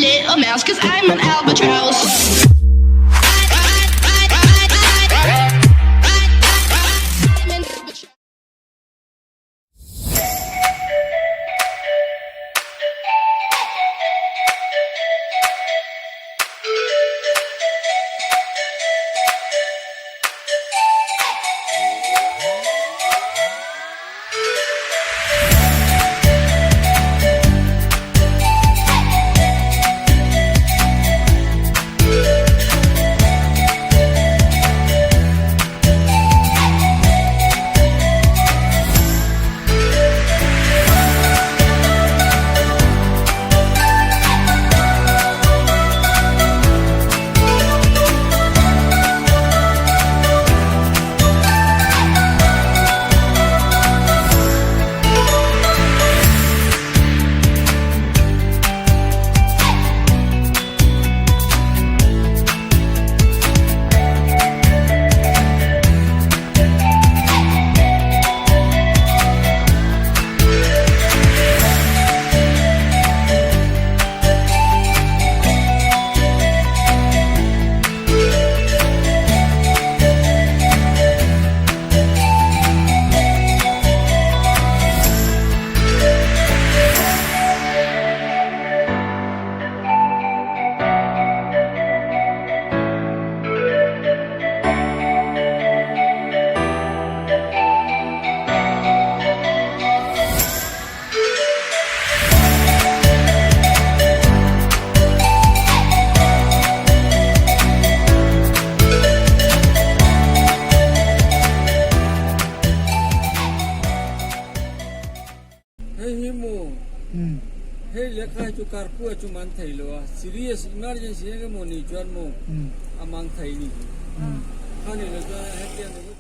little mouse, cause I'm an albatross. I'm an albatross. Hei hi maw hei lehkha hi chu karpua chu man thei lo a serious emergency eng emaw ni chuan maw a mang thei ni hi khani lo chuan hetiang.